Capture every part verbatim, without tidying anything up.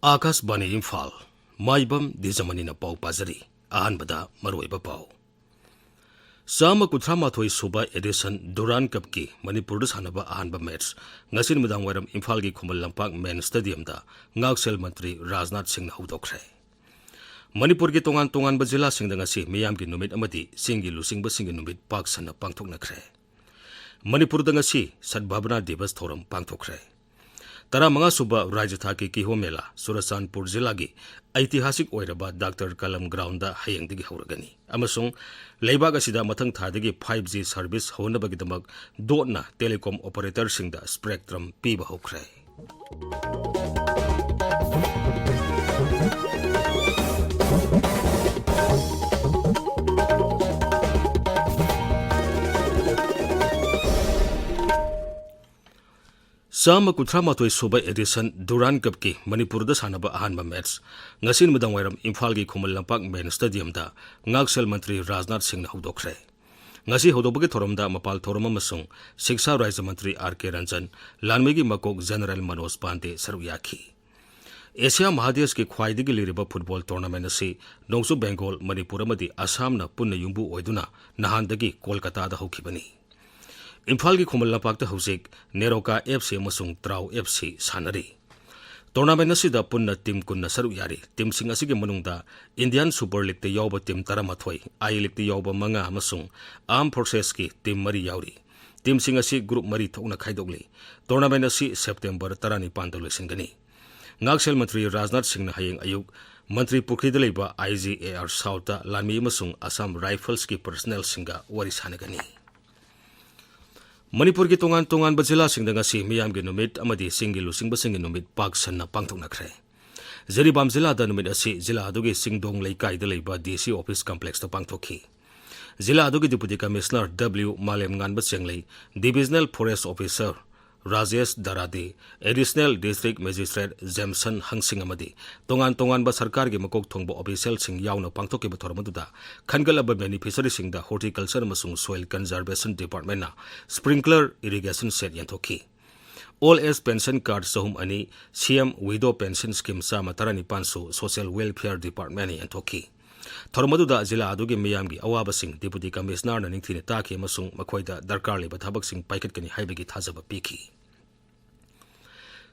ꯑꯥꯀꯥꯁꯕꯥꯅꯤ ꯏꯝꯐꯥꯜ, ꯃꯥꯏꯕꯝ ꯗꯤꯖꯃꯅꯤꯅ ꯄꯥꯎ ꯄꯥꯖꯔꯤ꯫ ꯑꯍꯥꯟꯕꯗ ꯃꯔꯨꯑꯣꯏꯕ ꯄꯥꯎ꯫ ꯆꯥꯝꯃ ꯀꯨꯟꯊ꯭ꯔꯥ ꯃꯥꯊꯣꯏ ꯁꯨꯕ edition Durand Cupꯀꯤ ꯃꯅꯤꯄꯨꯔꯗ ꯁꯥꯟꯅꯕ ꯑꯍꯥꯟꯕ match ꯉꯁꯤ ꯅꯨꯃꯤꯗꯥꯡ ꯋꯥꯏꯔꯝ ꯏꯝꯐꯥꯜꯒꯤ ꯈꯨꯃꯟ ꯂꯝꯄꯥꯛ main stadiumꯗ ꯉꯥꯛꯁꯦꯜ ꯃꯟꯇ꯭ꯔꯤ ꯔꯥꯖꯅꯥꯊ ꯁꯤꯡꯅ ꯍꯧꯗꯣꯛꯈ꯭ꯔꯦ꯫ ꯃꯅꯤꯄꯨꯔꯒꯤ ꯇꯣꯉꯥꯟ ꯇꯣꯉꯥꯟꯕ ꯖꯤꯂꯥꯁꯤꯡꯗ ꯉꯁꯤ ꯃꯤꯌꯥꯝꯒꯤ ꯅꯨꯃꯤꯠ ꯑꯃꯗꯤ ꯆꯤꯡꯒꯤ ꯂꯨꯆꯤꯡꯕꯁꯤꯡꯒꯤ ꯅꯨꯃꯤꯠ ꯄꯥꯛ ꯁꯟꯅ ꯄꯥꯡꯊꯣꯛꯅꯈ꯭ꯔꯦ꯫ ꯃꯅꯤꯄꯨꯔꯗ ꯉꯁꯤ ꯁꯗꯚꯥꯕꯅꯥ ꯗꯤꯕꯁ ꯊꯧꯔꯝ ꯄꯥꯡꯊꯣꯛꯈ꯭ꯔꯦ꯫ ꯇꯔꯥꯃꯉꯥ ꯁꯨꯕ ꯔꯥꯖ꯭ꯌ ꯊꯥꯛꯀꯤ ꯀꯤꯍꯣꯝ ꯃꯦꯂꯥ ꯆꯨꯔꯆꯥꯟꯄꯨꯔ ꯖꯤꯂꯥꯒꯤ ꯑꯩꯇꯤꯍꯥꯁꯤꯛ ꯑꯣꯏꯔꯕ ꯗꯥꯛꯇꯔ ꯀꯂꯝ groundꯗ ꯍꯌꯦꯡꯗꯒꯤ ꯍꯧꯔꯒꯅꯤ ꯑꯃꯁꯨꯡ ꯂꯩꯕꯥꯛ ꯑꯁꯤꯗ ꯃꯊꯪ ꯊꯥꯗꯒꯤ five G service ꯍꯧꯍꯟꯅꯕꯒꯤꯗꯃꯛ DOTꯅ telecom operatorꯁꯤꯡꯗ spectrum ꯄꯤꯕ ꯍꯧꯈ꯭ꯔꯦ꯫ ꯆꯥꯝꯃ ꯀꯨꯟꯊ꯭ꯔꯥ ꯃꯥꯊꯣꯏ ꯁꯨꯕ edition Durand Cupꯀꯤ ꯃꯅꯤꯄꯨꯔꯗ ꯁꯥꯟꯅꯕ ꯑꯍꯥꯟꯕ match ꯉꯁꯤ ꯅꯨꯃꯤꯗꯥꯡ ꯋꯥꯏꯔꯝ ꯏꯝꯐꯥꯜꯒꯤ ꯈꯨꯃꯟ ꯂꯝꯄꯥꯛ main stadiumꯗ ꯉꯥꯛꯁꯦꯜ ꯃꯟꯇ꯭ꯔꯤ ꯔꯥꯖꯅꯥꯊ ꯁꯤꯡꯅ ꯍꯧꯗꯣꯛꯈ꯭ꯔꯦ꯫ ꯉꯁꯤ ꯍꯧꯗꯣꯛꯄꯒꯤ ꯊꯧꯔꯝꯗ ꯃꯄꯥꯜ ꯊꯧꯔꯝ ꯑꯃꯁꯨꯡ ꯁꯤꯛꯁꯥ ꯔꯥꯖ꯭ꯌ ꯃꯟꯇ꯭ꯔꯤ ꯑꯥꯔ ꯀꯦ ꯔꯟꯖꯟ, ꯂꯥꯟꯃꯤꯒꯤ ꯃꯀꯣꯛ ꯖꯦꯅꯔꯦꯜ ꯃꯅꯣꯖ ꯄꯥꯟꯗꯦ ꯁꯔꯨꯛ ꯌꯥꯈꯤ꯫ ꯑꯦꯁꯤꯌꯥ ꯃꯍꯥꯗꯦꯁꯀꯤ ꯈ꯭ꯋꯥꯏꯗꯒꯤ ꯂꯤꯔꯕ football tournament ꯑꯁꯤ ꯅꯣꯡꯆꯨꯞ ꯕꯦꯡꯒꯣꯜ, ꯃꯅꯤꯄꯨꯔ ꯑꯃꯗꯤ ꯑꯁꯥꯝꯅ ꯄꯨꯟꯅ ꯌꯨꯝꯕꯨ ꯑꯣꯏꯗꯨꯅ ꯅꯍꯥꯟꯗꯒꯤ ꯀꯣꯜꯀꯇꯥꯗ ꯍꯧꯈꯤꯕꯅꯤ꯫ ꯏꯝꯐꯥꯜꯒꯤ ꯈꯨꯃꯟ ꯂꯝꯄꯥꯛꯇ ꯍꯧꯖꯤꯛ ꯅꯦꯔꯣꯀꯥ ꯑꯦꯐ ꯁꯤ ꯑꯃꯁꯨꯡ ꯇ꯭ꯔꯥꯎ ꯑꯦꯐ ꯁꯤ ꯁꯥꯟꯅꯔꯤ꯫ Tournament ꯑꯁꯤꯗ ꯄꯨꯟꯅ team ꯀꯨꯟꯅ ꯁꯔꯨꯛ ꯌꯥꯔꯤ꯫ Teamꯁꯤꯡ ꯑꯁꯤꯒꯤ ꯃꯅꯨꯡꯗ Indian Super Leagueꯇ ꯌꯥꯎꯕ team ꯇꯔꯥꯃꯥꯊꯣꯏ, I Leagueꯇ ꯌꯥꯎꯕ ꯃꯉꯥ ꯑꯃꯁꯨꯡ Armed Forcesꯀꯤ team ꯃꯔꯤ ꯌꯥꯎꯔꯤ꯫ Teamꯁꯤꯡ ꯑꯁꯤ group ꯃꯔꯤ ꯊꯣꯛꯅ ꯈꯥꯏꯗꯣꯛꯂꯤ꯫ Tournament ꯑꯁꯤ September ꯇꯔꯥꯅꯤꯄꯥꯟꯗ ꯂꯣꯏꯁꯤꯟꯒꯅꯤ꯫ ꯉꯥꯛꯁꯦꯜ ꯃꯟꯇ꯭ꯔꯤ ꯔꯥꯖꯅꯥꯊ ꯁꯤꯡꯅ ꯍꯌꯦꯡ ꯑꯌꯨꯛ ꯃꯟꯇ꯭ꯔꯤ ꯄꯨꯈ꯭ꯔꯤꯗ ꯂꯩꯕ I G A R Southꯇ ꯂꯥꯟꯃꯤ ꯑꯃꯁꯨꯡ Assam Riflesꯀꯤ personnelꯁꯤꯡꯒ ꯋꯥꯔꯤ ꯁꯥꯟꯅꯒꯅꯤ꯫ ꯃꯅꯤꯄꯨꯔꯒꯤ ꯇꯣꯉꯥꯟ ꯇꯣꯉꯥꯟꯕ ꯖꯤꯂꯥꯁꯤꯡꯗ ꯉꯁꯤ ꯃꯤꯌꯥꯝꯒꯤ ꯅꯨꯃꯤꯠ ꯑꯃꯗꯤ ꯆꯤꯡꯒꯤ ꯂꯨꯆꯤꯡꯕꯁꯤꯡꯒꯤ ꯅꯨꯃꯤꯠ ꯄꯥꯛ ꯁꯟꯅ ꯄꯥꯡꯊꯣꯛꯅꯈ꯭ꯔꯦ꯫ ꯖꯤꯔꯤꯕꯥꯝ ꯖꯤꯂꯥꯗ ꯅꯨꯃꯤꯠ ꯑꯁꯤ ꯖꯤꯂꯥ ꯑꯗꯨꯒꯤ ꯆꯤꯡꯗꯣꯡ ꯂꯩꯀꯥꯏꯗ ꯂꯩꯕ D C office complexꯇ ꯄꯥꯡꯊꯣꯛꯈꯤ꯫ ꯖꯤꯂꯥ ꯑꯗꯨꯒꯤ Deputy Commissioner W Malemnganba Chenglei, Divisional Forest Officer Rajesh Darade, additional district magistrate Jemson ꯍꯪꯁꯤꯡ ꯑꯃꯗꯤ ꯇꯣꯉꯥꯟ ꯇꯣꯉꯥꯟꯕ ꯁꯔꯀꯥꯔꯒꯤ ꯃꯀꯣꯛ ꯊꯣꯡꯕ ꯑꯣꯐꯤꯁꯤꯌꯦꯜꯁꯤꯡ ꯌꯥꯎꯅ ꯄꯥꯡꯊꯣꯛꯈꯤꯕ ꯊꯧꯔꯝ ꯑꯗꯨꯗ ꯈꯟꯒꯠꯂꯕ ꯕꯦꯅꯤꯐꯤꯁꯔꯤꯁꯤꯡꯗ ꯍꯣꯔꯇꯤꯀꯜꯆꯔ ꯑꯃꯁꯨꯡ ꯁꯣꯏꯜ ꯀꯟꯖꯔꯕꯦꯁꯟ ꯗꯤꯄꯥꯔꯠꯃꯦꯟꯅ ꯁ꯭ꯄ꯭ꯔꯤꯡꯀꯂꯔ ꯏꯔꯤꯒꯦꯁꯟ ꯁꯦꯠ ꯌꯦꯟꯊꯣꯛꯈꯤ꯫ ꯑꯣꯜ ꯑꯦꯖ ꯄꯦꯟꯁꯟ ꯀꯥꯔꯗ ꯆꯍꯨꯝ ꯑꯅꯤ, ꯁꯤ ꯑꯦꯝ ꯋꯤꯗꯣ ꯄꯦꯟꯁꯟ ꯁ꯭ꯀꯤꯝ ꯆꯥꯝꯃ ꯇꯔꯥꯅꯤꯄꯥꯟꯁꯨ ꯁꯣꯁꯤꯌꯦꯜ ꯋꯦꯜꯐꯤꯌꯔ ꯗꯤꯄꯥꯔꯠꯃꯦꯟꯅ ꯌꯦꯟꯊꯣꯛꯈꯤ꯫ ꯊꯧꯔꯝ ꯑꯗꯨꯗ ꯖꯤꯂꯥ ꯑꯗꯨꯒꯤ ꯃꯤꯌꯥꯝꯒꯤ ꯑꯋꯥꯕꯁꯤꯡ ꯗꯤꯄꯨꯇꯤ ꯀꯃꯤꯁꯅꯔꯅ ꯅꯤꯡꯊꯤꯅ ꯇꯥꯈꯤ ꯑꯃꯁꯨꯡ ꯃꯈꯣꯏꯗ ꯗꯔꯀꯥꯔ ꯂꯩꯕ ꯊꯕꯛꯁꯤꯡ ꯄꯥꯏꯈꯠꯀꯅꯤ ꯍꯥꯏꯕꯒꯤ ꯊꯥꯖꯕ ꯄꯤꯈꯤ꯫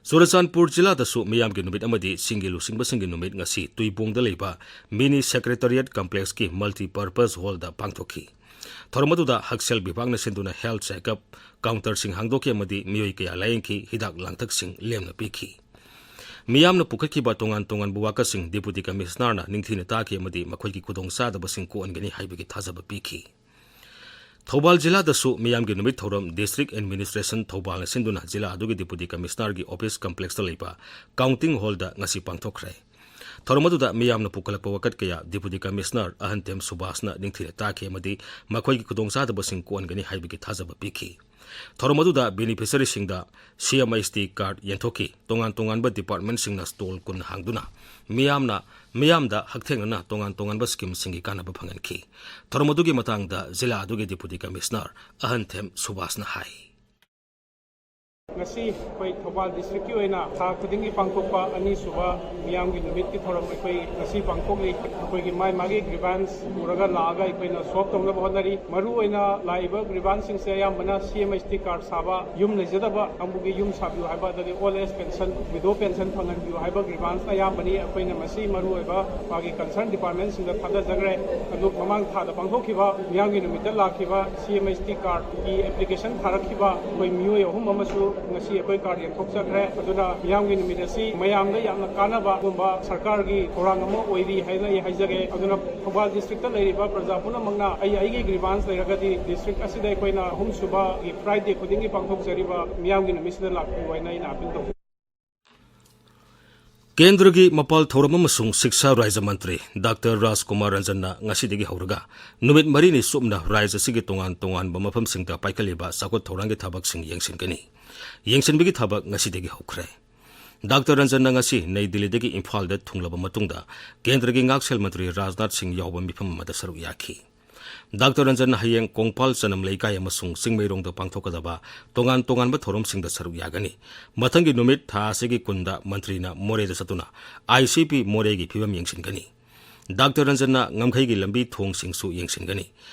ꯆꯨꯔꯆꯥꯟꯄꯨꯔ ꯖꯤꯂꯥꯗꯁꯨ ꯃꯤꯌꯥꯝꯒꯤ ꯅꯨꯃꯤꯠ ꯑꯃꯗꯤ ꯆꯤꯡꯒꯤ ꯂꯨꯆꯤꯡꯕꯁꯤꯡꯒꯤ ꯅꯨꯃꯤꯠ ꯉꯁꯤ ꯇꯨꯏꯕꯣꯡꯗ ꯂꯩꯕ ꯃꯤꯅꯤ ꯁꯦꯀ꯭ꯔꯦꯇꯔꯤꯌꯦꯠ ꯀꯝꯄ꯭ꯂꯦꯛꯁꯀꯤ ꯃꯜꯇꯤꯄꯔꯄꯁ ꯍꯣꯜꯗ ꯄꯥꯡꯊꯣꯛꯈꯤ꯫ ꯊꯧꯔꯝ ꯑꯗꯨꯗ ꯍꯛꯁꯦꯜ ꯕꯤꯚꯥꯒꯅ ꯁꯤꯟꯗꯨꯅ ꯍꯦꯜꯊ ꯆꯦꯛꯑꯞ ꯀꯥꯎꯟꯇꯔꯁꯤꯡ ꯍꯥꯡꯗꯣꯛꯈꯤ ꯑꯃꯗꯤ ꯃꯤꯑꯣꯏ ꯀꯌꯥ ꯂꯥꯌꯦꯡꯈꯤ, ꯍꯤꯗꯥꯛ ꯂꯥꯡꯊꯛꯁꯤꯡ ꯂꯦꯝꯅ ꯄꯤꯈꯤ꯫ ꯃꯤꯌꯥꯝꯅ ꯄꯨꯈꯠꯈꯤꯕ ꯇꯣꯉꯥꯟ ꯇꯣꯉꯥꯟꯕ ꯋꯥꯀꯠꯁꯤꯡ ꯗꯤꯄꯨꯇꯤ ꯀꯃꯤꯁꯅꯔꯅ ꯅꯤꯡꯊꯤꯅ ꯇꯥꯈꯤ ꯑꯃꯗꯤ ꯃꯈꯣꯏꯒꯤ ꯈꯨꯗꯣꯡꯆꯥꯗꯕꯁꯤꯡ ꯀꯣꯛꯍꯟꯒꯅꯤ ꯍꯥꯏꯕꯒꯤ ꯊꯥꯖꯕ ꯄꯤꯈꯤ꯫ ꯊꯧꯕꯥꯜ ꯖꯤꯂꯥꯗꯁꯨ ꯃꯤꯌꯥꯝꯒꯤ ꯅꯨꯃꯤꯠ ꯊꯧꯔꯝ ꯗꯤꯁꯇ꯭ꯔꯤꯛ ꯑꯦꯗꯃꯤꯅꯤꯁꯇ꯭ꯔꯦꯁꯟ ꯊꯧꯕꯥꯜꯅ ꯁꯤꯟꯗꯨꯅ ꯖꯤꯂꯥ ꯑꯗꯨꯒꯤ ꯗꯤꯄꯨꯇꯤ ꯀꯃꯤꯁꯅꯔꯒꯤ ꯑꯣꯐꯤꯁ ꯀꯝꯄ꯭ꯂꯦꯛꯁꯇ ꯂꯩꯕ ꯀꯥꯎꯟꯇꯤꯡ ꯍꯣꯜꯗ ꯉꯁꯤ ꯄꯥꯡꯊꯣꯛꯈ꯭ꯔꯦ꯫ ꯊꯧꯔꯝ ꯑꯗꯨꯗ ꯃꯤꯌꯥꯝꯅ ꯄꯨꯈꯠꯂꯛꯄ ꯋꯥꯀꯠ ꯀꯌꯥ ꯗꯤꯄꯨꯇꯤ ꯀꯃꯤꯁꯅꯔ ꯑꯍꯟꯊꯦꯝ ꯁꯨꯕꯥꯁꯅ ꯅꯤꯡꯊꯤꯅ ꯇꯥꯈꯤ ꯑꯃꯗꯤ ꯃꯈꯣꯏꯒꯤ ꯈꯨꯗꯣꯡꯆꯥꯗꯕꯁꯤꯡ ꯀꯣꯛꯍꯟꯒꯅꯤ ꯍꯥꯏꯕꯒꯤ ꯊꯥꯖꯕ ꯄꯤꯈꯤ꯫ ꯊꯧꯔꯝ ꯑꯗꯨꯗ ꯕꯦꯅꯤꯐꯤꯁꯔꯤꯁꯤꯡꯗ ꯁꯤ ꯑꯦꯝ ꯑꯩꯆ ꯇꯤ ꯀꯥꯔꯗ ꯌꯦꯟꯊꯣꯛꯈꯤ꯫ ꯇꯣꯉꯥꯟ ꯇꯣꯉꯥꯟꯕ ꯗꯤꯄꯥꯔꯠꯃꯦꯟꯁꯤꯡꯅ ꯁ꯭ꯇꯣꯜ ꯀꯨꯟ ꯍꯥꯡꯗꯨꯅ ꯃꯤꯌꯥꯝꯅ, ꯃꯤꯌꯥꯝꯗ ꯍꯛꯊꯦꯡꯅꯅ ꯇꯣꯉꯥꯟ ꯇꯣꯉꯥꯟꯕ ꯁ꯭ꯀꯤꯝꯁꯤꯡꯒꯤ ꯀꯥꯟꯅꯕ ꯐꯪꯍꯟꯈꯤ꯫ ꯊꯧꯔꯝ ꯑꯗꯨꯒꯤ ꯃꯇꯥꯡꯗ ꯖꯤꯂꯥ ꯑꯗꯨꯒꯤ ꯗꯤꯄꯨꯇꯤ ꯀꯃꯤꯁꯅꯔ ꯑꯍꯟꯊꯦꯝ ꯁꯨꯕꯥꯁꯅ ꯍꯥꯏ꯫ ꯉꯁꯤ ꯑꯩꯈꯣꯏ ꯊꯧꯕꯥꯜ ꯗꯤꯁꯇ꯭ꯔꯤꯛꯀꯤ ꯑꯣꯏꯅ ꯊꯥ ꯈꯨꯗꯤꯡꯒꯤ ꯄꯥꯡꯊꯣꯛꯄ ꯑꯅꯤꯁꯨꯕ ꯃꯤꯌꯥꯝꯒꯤ ꯅꯨꯃꯤꯠꯀꯤ ꯊꯧꯔꯝ ꯑꯩꯈꯣꯏ ꯉꯁꯤ ꯄꯥꯡꯊꯣꯛꯂꯤ꯫ ꯑꯩꯈꯣꯏꯒꯤ ꯃꯥꯏ ꯃꯥꯒꯤ ꯒ꯭ꯔꯤꯚꯥꯟꯁ ꯄꯨꯔꯒ ꯂꯥꯛꯑꯒ ꯑꯩꯈꯣꯏꯅ ꯁꯣꯜꯕ ꯇꯧꯅꯕ ꯍꯣꯠꯅꯔꯤ꯫ ꯃꯔꯨꯑꯣꯏꯅ ꯂꯥꯛꯏꯕ ꯒ꯭ꯔꯤꯚꯥꯟꯁꯁꯤꯡꯁꯦ ꯑꯌꯥꯝꯕꯅ ꯁꯤ ꯑꯦꯝ ꯑꯩꯆ ꯇꯤ ꯀꯥꯔꯗ ꯁꯥꯕ, ꯌꯨꯝ ꯂꯩꯖꯗꯕ ꯀꯥꯡꯕꯨꯒꯤ ꯌꯨꯝ ꯁꯥꯕꯤꯌꯨ ꯍꯥꯏꯕ, ꯑꯗꯒꯤ old age pension, widow pension ꯐꯪꯍꯟꯕꯤꯌꯨ ꯍꯥꯏꯕ ꯒ꯭ꯔꯤꯚꯥꯟꯁꯅ ꯑꯌꯥꯝꯕꯅꯤ꯫ ꯑꯩꯈꯣꯏꯅ ꯃꯁꯤ ꯃꯔꯨꯑꯣꯏꯕ ꯃꯥꯒꯤ ꯀꯟꯁꯔꯟ ꯗꯤꯄꯥꯔꯠꯃꯦꯟꯁꯤꯡꯗ ꯊꯥꯗꯖꯈ꯭ꯔꯦ꯫ ꯑꯗꯨ ꯃꯃꯥꯡ ꯊꯥꯗ ꯄꯥꯡꯊꯣꯛꯈꯤꯕ ꯃꯤꯌꯥꯝꯒꯤ ꯅꯨꯃꯤꯠꯇ ꯂꯥꯛꯈꯤꯕ ꯁꯤ ꯑꯦꯝ ꯑꯩꯆ ꯇꯤ ꯀꯥꯔꯗꯀꯤ ꯑꯦꯄ꯭ꯂꯤꯀꯦꯁꯟ ꯊꯥꯔꯛꯈꯤꯕ ꯑꯩꯈꯣꯏ ꯃꯤꯑꯣꯏ ꯑꯍꯨꯝ ꯑꯃꯁꯨ ꯉꯁꯤ ꯑꯩꯈꯣꯏ ꯀꯥꯔꯗ ꯌꯦꯟꯊꯣꯛꯆꯈ꯭ꯔꯦ꯫ ꯑꯗꯨꯅ ꯃꯤꯌꯥꯝꯒꯤ ꯅꯨꯃꯤꯠ ꯑꯁꯤ ꯃꯌꯥꯝꯗ ꯌꯥꯝꯅ ꯀꯥꯟꯅꯕ ꯑꯗꯨꯒꯨꯝꯕ ꯁꯔꯀꯥꯔꯒꯤ ꯊꯧꯔꯥꯡ ꯑꯃ ꯑꯣꯏꯔꯤ ꯍꯥꯏꯅ ꯑꯩ ꯍꯥꯏꯖꯒꯦ꯫ ꯑꯗꯨꯅ ꯊꯧꯕꯥꯜ ꯗꯤꯁꯇ꯭ꯔꯤꯛꯇ ꯂꯩꯔꯤꯕ ꯄ꯭ꯔꯖꯥ ꯄꯨꯝꯅꯃꯛꯅ ꯑꯩ ꯑꯩꯒꯤ ꯒ꯭ꯔꯤꯚꯥꯟꯁ ꯂꯩꯔꯒꯗꯤ ꯗꯤꯁꯇ꯭ꯔꯤꯛ ꯑꯁꯤꯗ ꯑꯩꯈꯣꯏꯅ ꯑꯍꯨꯝꯁꯨꯕꯒꯤ ꯐ꯭ꯔꯥꯏꯗꯦ ꯈꯨꯗꯤꯡꯒꯤ ꯄꯥꯡꯊꯣꯛꯆꯔꯤꯕ ꯃꯤꯌꯥꯝꯒꯤ ꯅꯨꯃꯤꯠꯁꯤꯗ ꯂꯥꯛꯄꯤꯌꯨ ꯍꯥꯏꯅ ꯑꯩꯅ ꯑꯄꯤꯜ ꯇꯧꯖꯩ꯫ ꯀꯦꯟꯗ꯭ꯔꯒꯤ ꯃꯄꯥꯜ ꯊꯧꯔꯝ ꯑꯃꯁꯨꯡ ꯁꯤꯛꯁꯥ ꯔꯥꯖ꯭ꯌ ꯃꯟꯇ꯭ꯔꯤ ꯗꯥꯛꯇꯔ ꯔꯥꯖꯀꯨꯃꯥꯔ ꯔꯟꯖꯟꯅ ꯉꯁꯤꯗꯒꯤ ꯍꯧꯔꯒ ꯅꯨꯃꯤꯠ ꯃꯔꯤꯅꯤ ꯆꯨꯞꯅ ꯔꯥꯖ꯭ꯌ ꯑꯁꯤꯒꯤ ꯇꯣꯉꯥꯟ ꯇꯣꯉꯥꯟꯕ ꯃꯐꯝꯁꯤꯡꯗ ꯄꯥꯏꯈꯠꯂꯤꯕ ꯆꯥꯎꯈꯠ ꯊꯧꯔꯥꯡꯒꯤ ꯊꯕꯛꯁꯤꯡ ꯌꯦꯡꯁꯤꯟꯒꯅꯤ꯫ ꯌꯦꯡꯁꯤꯟꯕꯒꯤ ꯊꯕꯛ ꯉꯁꯤꯗꯒꯤ ꯍꯧꯈ꯭ꯔꯦ꯫ ꯗꯥꯛꯇꯔ ꯔꯟꯖꯟꯅ ꯉꯁꯤ ꯅꯩ ꯗꯤꯜꯂꯤꯗꯒꯤ ꯏꯝꯐꯥꯜꯗ ꯊꯨꯡꯂꯕ ꯃꯇꯨꯡꯗ ꯀꯦꯟꯗ꯭ꯔꯒꯤ ꯉꯥꯛꯁꯦꯜ ꯃꯟꯇ꯭ꯔꯤ ꯔꯥꯖꯅꯥꯊ ꯁꯤꯡ ꯌꯥꯎꯕ ꯃꯤꯐꯝ ꯑꯃꯗ ꯁꯔꯨꯛ ꯌꯥꯈꯤ꯫ ꯗꯥꯛꯇꯔ ꯔꯟꯖꯟꯅ ꯍꯌꯦꯡ ꯀꯣꯡꯄꯥꯜ ꯆꯅꯝ ꯂꯩꯀꯥꯏ ꯑꯃꯁꯨꯡ ꯆꯤꯡꯃꯩꯔꯣꯡꯗ ꯄꯥꯡꯊꯣꯛꯀꯗꯕ ꯇꯣꯉꯥꯟ ꯇꯣꯉꯥꯟꯕ ꯊꯧꯔꯝꯁꯤꯡꯗ ꯁꯔꯨꯛ ꯌꯥꯒꯅꯤ꯫ ꯃꯊꯪꯒꯤ ꯅꯨꯃꯤꯠ ꯊꯥ ꯑꯁꯤꯒꯤ ꯀꯨꯟꯗ ꯃꯟꯇ꯭ꯔꯤꯅ ꯃꯣꯔꯦꯗ ꯆꯠꯇꯨꯅ ꯑꯥꯏ ꯁꯤ ꯄꯤ ꯃꯣꯔꯦꯒꯤ ꯐꯤꯕꯝ ꯌꯦꯡꯁꯤꯟꯒꯅꯤ꯫ ꯗꯥꯛꯇꯔ ꯔꯟꯖꯟꯅ ꯉꯝꯈꯩꯒꯤ ꯂꯝꯕꯤ ꯊꯣꯡꯁꯤꯡꯁꯨ ꯌꯦꯡꯁꯤꯟꯒꯅꯤ꯫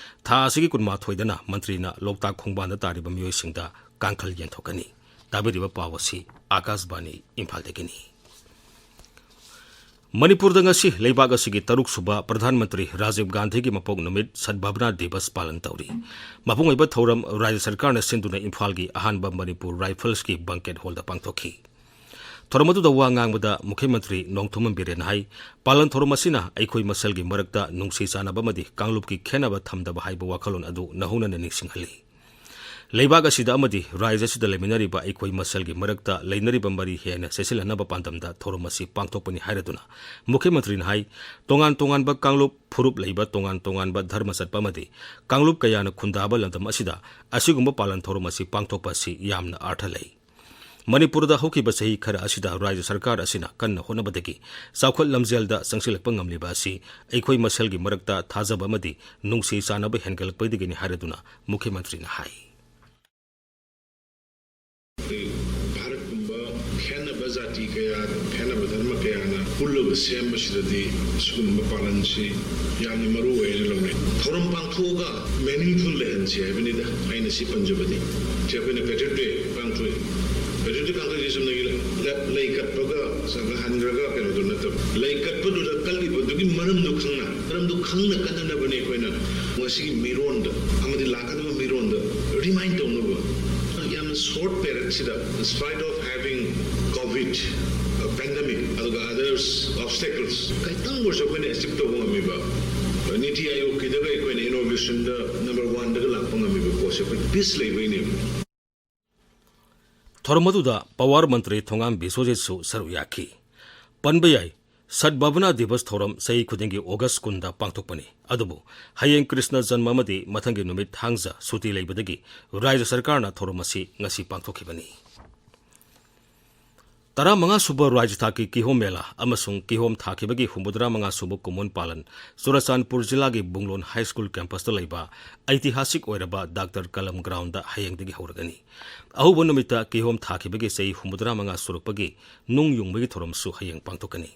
ꯊꯥ ꯑꯁꯤꯒꯤ ꯀꯨꯟꯃꯥꯊꯣꯏꯗꯅ ꯃꯟꯇ꯭ꯔꯤꯅ ꯂꯣꯛꯇꯥꯛ ꯈꯣꯡꯕꯥꯟꯗ ꯇꯥꯔꯤꯕ ꯃꯤꯑꯣꯏꯁꯤꯡꯗ ꯀꯥꯡꯈꯜ ꯌꯦꯟꯊꯣꯛꯀꯅꯤ꯫ ꯇꯥꯕꯤꯔꯤꯕ ꯄꯥꯎ ꯑꯁꯤ ꯑꯥꯀꯥꯁꯕꯥꯅꯤ ꯏꯝꯐꯥꯜꯗꯒꯤꯅꯤ꯫ ꯃꯅꯤꯄꯨꯔꯗ ꯉꯁꯤ ꯂꯩꯕꯥꯛ ꯑꯁꯤꯒꯤ ꯇꯔꯨꯛꯁꯨꯕ ꯄ꯭ꯔꯙꯥꯟ ꯃꯟꯇ꯭ꯔꯤ ꯔꯥꯖꯤꯕ ꯒꯥꯟꯙꯤꯒꯤ ꯃꯄꯣꯛ ꯅꯨꯃꯤꯠ ꯁꯗꯚꯥꯕꯅꯥ ꯗꯤꯕꯁ ꯄꯥꯂꯟ ꯇꯧꯔꯤ꯫ ꯃꯄꯨꯡ ꯑꯣꯏꯕ ꯊꯧꯔꯝ ꯔꯥꯖ꯭ꯌ ꯁꯔꯀꯥꯔꯅ ꯁꯤꯟꯗꯨꯅ ꯏꯝꯐꯥꯜꯒꯤ ꯑꯍꯥꯟꯕ ꯃꯅꯤꯄꯨꯔ ꯔꯥꯏꯐꯜꯁꯀꯤ ꯕꯪꯀꯦꯠ ꯍꯣꯜꯗ ꯄꯥꯡꯊꯣꯛꯈꯤ꯫ ꯊꯧꯔꯝ ꯑꯗꯨꯗ ꯋꯥ ꯉꯥꯡꯕꯗ ꯃꯨꯈ꯭ꯌ ꯃꯟꯇ꯭ꯔꯤ ꯅꯣꯡꯊꯣꯝꯕꯝ ꯕꯤꯔꯦꯟꯅ ꯍꯥꯏ, ꯄꯥꯂꯟ ꯊꯧꯔꯝ ꯑꯁꯤꯅ ꯑꯩꯈꯣꯏ ꯃꯁꯦꯜꯒꯤ ꯃꯔꯛꯇ ꯅꯨꯡꯁꯤ ꯆꯥꯟꯅꯕ ꯑꯃꯗꯤ ꯀꯥꯡꯂꯨꯞꯀꯤ ꯈꯦꯟꯅꯕ ꯊꯝꯗꯕ ꯍꯥꯏꯕ ꯋꯥꯈꯜꯂꯣꯟ ꯑꯗꯨ ꯅꯧꯍꯧꯅꯅ ꯅꯤꯡꯁꯤꯡꯍꯜꯂꯤ꯫ ꯂꯩꯕꯥꯛ ꯑꯁꯤꯗ ꯑꯃꯗꯤ ꯔꯥꯖ꯭ꯌ ꯑꯁꯤꯗ ꯂꯩꯃꯤꯟꯅꯔꯤꯕ ꯑꯩꯈꯣꯏ ꯃꯁꯦꯜꯒꯤ ꯃꯔꯛꯇ ꯂꯩꯅꯔꯤꯕ ꯃꯔꯤ ꯍꯦꯟꯅ ꯆꯦꯠꯁꯤꯜꯍꯟꯅꯕ ꯄꯥꯟꯗꯝꯗ ꯊꯧꯔꯝ ꯑꯁꯤ ꯄꯥꯡꯊꯣꯛꯄꯅꯤ ꯍꯥꯏꯔꯗꯨꯅ ꯃꯨꯈ꯭ꯌ ꯃꯟꯇ꯭ꯔꯤꯅ ꯍꯥꯏ, ꯇꯣꯉꯥꯟ ꯇꯣꯉꯥꯟꯕ ꯀꯥꯡꯂꯨꯞ ꯐꯨꯔꯨꯞ ꯂꯩꯕ, ꯇꯣꯉꯥꯟ ꯇꯣꯉꯥꯟꯕ ꯙꯔꯃ ꯆꯠꯄ ꯑꯃꯗꯤ ꯀꯥꯡꯂꯨꯞ ꯀꯌꯥꯅ ꯈꯨꯟꯗꯥꯕ ꯂꯝꯗꯝ ꯑꯁꯤꯗ ꯑꯁꯤꯒꯨꯝꯕ ꯄꯥꯂꯟ ꯊꯧꯔꯝ ꯑꯁꯤ ꯄꯥꯡꯊꯣꯛꯄ ꯑꯁꯤ ꯌꯥꯝꯅ ꯑꯔꯊ ꯂꯩ꯫ ꯃꯅꯤꯄꯨꯔꯗ ꯍꯧꯈꯤꯕ ꯆꯍꯤ ꯈꯔ ꯑꯁꯤꯗ ꯔꯥꯖ꯭ꯌ ꯁꯔꯀꯥꯔ ꯑꯁꯤꯅ ꯀꯟꯅ ꯍꯣꯠꯅꯕꯗꯒꯤ ꯆꯥꯎꯈꯠ ꯂꯝꯖꯦꯜꯗ ꯆꯪꯁꯤꯜꯂꯛꯄ ꯉꯝꯂꯤꯕ ꯑꯁꯤ ꯑꯩꯈꯣꯏ ꯃꯁꯦꯜꯒꯤ ꯃꯔꯛꯇ ꯊꯥꯖꯕ ꯑꯃꯗꯤ ꯅꯨꯡꯁꯤ ꯆꯥꯟꯅꯕ ꯍꯦꯟꯒꯠꯂꯛꯄꯗꯒꯤꯅꯤ ꯍꯥꯏꯔꯗꯨꯅ ꯃꯨꯈ꯭ꯌ ꯃꯟꯇ꯭ꯔꯤꯅ ꯍꯥꯏ꯫ ꯑꯩꯈꯣꯏ ꯚꯥꯔꯠꯀꯨꯝꯕ ꯈꯦꯟꯅꯕ ꯖꯥꯇꯤ ꯀꯌꯥ, ꯈꯦꯟꯅꯕ ꯙꯔꯃ ꯀꯌꯥꯅ ꯄꯨꯜꯂꯒ ꯁꯦꯝꯕꯁꯤꯗꯗꯤ ꯁꯤꯒꯨꯝꯕ ꯄꯥꯂꯟꯁꯤ ꯌꯥꯝꯅ ꯃꯔꯨ ꯑꯣꯏꯅ ꯂꯧꯅꯩ꯫ ꯊꯧꯔꯝ ꯄꯥꯡꯊꯣꯛꯑꯒ meaningful ꯂꯩꯍꯟꯁꯤ ꯍꯥꯏꯕꯅꯤꯗ ꯑꯩꯅ ꯁꯤ ꯄꯟꯖꯕꯗꯤ꯫ ꯁꯤ ꯑꯩꯈꯣꯏꯅ Patriot Day ꯄꯥꯡꯊꯣꯛꯏ꯫ Patriot Day ꯄꯥꯡꯊꯣꯛꯏꯁꯤ ꯆꯨꯝꯅꯒꯤ ꯂ-, ꯂ-, ꯂꯩ ꯀꯠꯄꯒ ꯆꯥꯛꯀ ꯍꯟꯈ꯭ꯔꯒ ꯀꯩꯅꯣꯗꯨ ꯅꯠꯇꯕ꯫ ꯂꯩ ꯀꯠꯄꯗꯨꯗ ꯀꯠꯂꯤꯕꯗꯨꯒꯤ ꯃꯔꯝꯗꯨ ꯈꯪꯅ, ꯃꯔꯝꯗꯨ ꯈꯪꯅ ꯀꯠꯅꯅꯕꯅꯤ ꯑꯩꯈꯣꯏꯅ ꯉꯁꯤꯒꯤ ꯃꯤꯔꯣꯟꯗ ꯑꯃꯗꯤ ꯂꯥꯛꯀꯗꯕ ꯃꯤꯔꯣꯟꯗ remind ꯇꯧꯅꯕ꯫ ꯌꯥꯝꯅ short period ꯁꯤꯗ, in spite of having COVID, uh, pandemic, ꯑꯗꯨꯒ others obstacles, ꯈꯤꯇꯪ ꯑꯣꯏꯔꯁꯨ ꯑꯩꯈꯣꯏꯅ achieve ꯇꯧꯕ ꯉꯝꯃꯤꯕ꯫ ꯅꯤꯇꯤ ꯑꯥꯌꯣꯒꯀꯤꯗꯒ ꯑꯩꯈꯣꯏꯅ inauguration ꯗ number one ꯗꯒ ꯂꯥꯛꯄ ꯉꯝꯃꯤꯕ ꯄꯣꯠꯁꯦ ꯑꯩꯈꯣꯏ peace ꯂꯩꯕꯩꯅꯦꯕ꯫ ꯊꯧꯔꯝ ꯑꯗꯨꯗ power ꯃꯟꯇ꯭ꯔꯤ ꯊꯣꯉꯥꯝ ꯕꯤꯁ꯭ꯋꯖꯤꯠꯁꯨ ꯁꯔꯨꯛ ꯌꯥꯈꯤ꯫ ꯄꯟꯕ ꯌꯥꯏ, ꯁꯠ ꯚꯥꯕꯅꯥ ꯗꯤꯕꯁ ꯊꯧꯔꯝ ꯆꯍꯤ ꯈꯨꯗꯤꯡꯒꯤ ꯑꯣꯒꯁ ꯀꯨꯟꯗ ꯄꯥꯡꯊꯣꯛꯄꯅꯤ꯫ ꯑꯗꯨꯕꯨ ꯍꯌꯦꯡ ꯀ꯭ꯔꯤꯁꯅ ꯖꯟꯃ ꯑꯃꯗꯤ ꯃꯊꯪꯒꯤ ꯅꯨꯃꯤꯠ ꯊꯥꯡꯖ ꯁꯨꯇꯤ ꯂꯩꯕꯗꯒꯤ ꯔꯥꯖ꯭ꯌ ꯁꯔꯀꯥꯔꯅ ꯊꯧꯔꯝ ꯑꯁꯤ ꯉꯁꯤ ꯄꯥꯡꯊꯣꯛꯈꯤꯕꯅꯤ꯫ ꯇꯔꯥꯃꯉꯥ ꯁꯨꯕ ꯔꯥꯖ꯭ꯌ ꯊꯥꯛꯀꯤ ꯀꯤꯍꯣꯝ ꯃꯦꯂꯥ ꯑꯃꯁꯨꯡ ꯀꯤꯍꯣꯝ ꯊꯥꯈꯤꯕꯒꯤ ꯍꯨꯝꯐꯨꯇꯔꯥ ꯃꯉꯥ ꯁꯨꯕ ꯀꯨꯝꯑꯣꯟ ꯄꯥꯂꯟ ꯆꯨꯔꯆꯥꯟꯄꯨꯔ ꯖꯤꯂꯥꯒꯤ ꯕꯨꯡꯂꯣꯟ ꯍꯥꯏ ꯁ꯭ꯀꯨꯜ ꯀꯦꯝꯄꯁꯇ ꯂꯩꯕ ꯑꯩꯇꯤꯍꯥꯁꯤꯛ ꯑꯣꯏꯔꯕ ꯗꯥꯛꯇꯔ ꯀꯂꯝ ꯒ꯭ꯔꯥꯎꯟꯗ ꯍꯌꯦꯡꯗꯒꯤ ꯍꯧꯔꯒꯅꯤ꯫ ꯑꯍꯧꯕ ꯅꯨꯃꯤꯠꯇ ꯀꯤꯍꯣꯝ ꯊꯥꯈꯤꯕꯒꯤ ꯆꯍꯤ ꯍꯨꯝꯐꯨꯇꯔꯥ ꯃꯉꯥ ꯁꯨꯔꯛꯄꯒꯤ ꯅꯨꯡ ꯌꯨꯡꯕꯒꯤ ꯊꯧꯔꯝꯁꯨ ꯍꯌꯦꯡ ꯄꯥꯡꯊꯣꯛꯀꯅꯤ꯫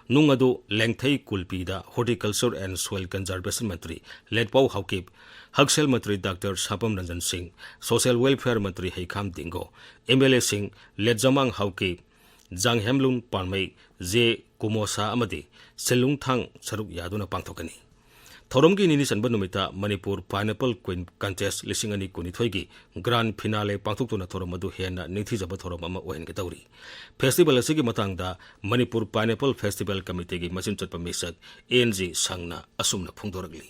ꯅꯨꯡ ꯑꯗꯨ ꯂꯦꯡꯊꯩ ꯀꯨꯜꯄꯤꯗ Horticulture and Soil Conservation ꯃꯟꯇ꯭ꯔꯤ ꯂꯦꯠꯄꯥꯎ ꯍꯥꯎꯀꯤꯞ, ꯍꯛꯁꯦꯜ ꯃꯟꯇ꯭ꯔꯤ ꯗꯥꯛꯇꯔ ꯁꯥꯄꯝ ꯔꯟꯖꯟ ꯁꯤꯡ, Social Welfare ꯃꯟꯇ꯭ꯔꯤ ꯍꯩꯈꯥꯝ ꯗꯤꯡꯒꯣ, ꯑꯦꯝ ꯑꯦꯜ ꯑꯦꯁꯤꯡ ꯂꯦꯠꯖꯃꯥꯡ ꯍꯥꯎꯀꯤꯞ, ꯖꯥꯡꯍꯦꯝꯂꯨꯡ ꯄꯥꯟꯃꯩ, ꯖꯦ ꯀꯨꯃꯣꯁꯥ ꯑꯃꯗꯤ ꯁꯤꯜꯂꯨꯡꯊꯥꯡ ꯁꯔꯨꯛ ꯌꯥꯗꯨꯅ ꯄꯥꯡꯊꯣꯛꯀꯅꯤ꯫ ꯊꯧꯔꯝꯒꯤ ꯅꯤꯅꯤ ꯆꯟꯕ ꯅꯨꯃꯤꯠꯇ ꯃꯅꯤꯄꯨꯔ Pineapple Queen Contest ꯂꯤꯁꯤꯡ ꯑꯅꯤ ꯀꯨꯟꯅꯤꯊꯣꯏꯒꯤ grand finale ꯄꯥꯡꯊꯣꯛꯇꯨꯅ ꯊꯧꯔꯝ ꯑꯗꯨ ꯍꯦꯟꯅ ꯅꯤꯡꯊꯤꯖꯕ ꯊꯧꯔꯝ ꯑꯃ ꯑꯣꯏꯍꯟꯒꯗꯧꯔꯤ꯫ Festival ꯑꯁꯤꯒꯤ ꯃꯇꯥꯡꯗ ꯃꯅꯤꯄꯨꯔ Pineapple Festival Committeeꯒꯤ ꯃꯆꯤꯟ ꯆꯠꯄ ꯃꯤꯁꯛ ꯑꯦꯟ ꯖꯤ ꯁꯪꯅ ꯑꯁꯨꯝꯅ ꯐꯣꯡꯗꯣꯔꯛꯂꯤ꯫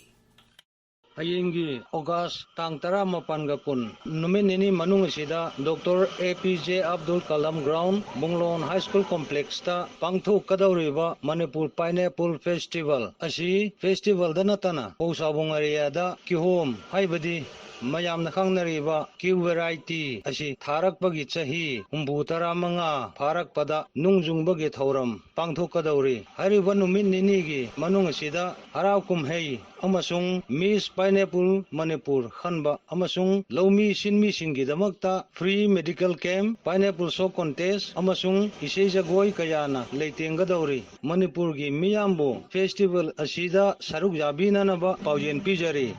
ꯍꯌꯦꯡꯒꯤ ꯑꯣꯒꯁ ꯇꯥꯡ ꯇꯔꯥꯃꯥꯄꯟꯒ ꯀꯨꯟ ꯅꯨꯃꯤꯠ ꯅꯤꯅꯤ ꯃꯅꯨꯡ ꯑꯁꯤꯗ doctor A P J Abdul Kalam ground, Bunglon high school ꯀꯣꯝꯄ꯭ꯂꯦꯛꯁꯇ ꯄꯥꯡꯊꯣꯛꯀꯗꯧꯔꯤꯕ ꯃꯅꯤꯄꯨꯔ Pineapple Festival ꯑꯁꯤ festivalꯗ ꯅꯠꯇꯅ ꯄꯧꯁꯥꯕꯨꯡ ꯑꯦꯔꯤꯌꯥꯗ ꯀꯤꯍꯣꯝ ꯍꯥꯏꯕꯗꯤ ꯃꯌꯥꯝꯅ ꯈꯪꯅꯔꯤꯕ ꯀꯤꯎ ꯚꯦꯔꯥꯏꯇꯤ ꯑꯁꯤ ꯊꯥꯔꯛꯄꯒꯤ ꯆꯍꯤ ꯍꯨꯝꯐꯨ ꯇꯔꯥꯃꯉꯥ ꯐꯥꯔꯛꯄꯗ ꯅꯨꯡ ꯌꯨꯡꯕꯒꯤ ꯊꯧꯔꯝ ꯄꯥꯡꯊꯣꯛꯀꯗꯧꯔꯤ꯫ ꯍꯥꯏꯔꯤꯕ ꯅꯨꯃꯤꯠ ꯅꯤꯅꯤꯒꯤ ꯃꯅꯨꯡ ꯑꯁꯤꯗ ꯍꯔꯥꯎ ꯀꯨꯝꯍꯩ ꯑꯃꯁꯨꯡ Miss Pineapple ꯃꯅꯤꯄꯨꯔ ꯈꯟꯕ ꯑꯃꯁꯨꯡ ꯂꯧꯃꯤ ꯁꯤꯟꯃꯤꯁꯤꯡꯒꯤꯗꯃꯛꯇ free medical camp, pineapple show contest ꯑꯃꯁꯨꯡ ꯏꯁꯩ ꯖꯒꯣꯏ ꯀꯌꯥꯅ ꯂꯩꯇꯦꯡꯒꯗꯧꯔꯤ꯫ ꯃꯅꯤꯄꯨꯔꯒꯤ ꯃꯤꯌꯥꯝꯕꯨ festival ꯑꯁꯤꯗ ꯁꯔꯨꯛ ꯌꯥꯕꯤꯅꯅꯕ ꯄꯥꯎꯖꯦꯜ ꯄꯤꯖꯔꯤ꯫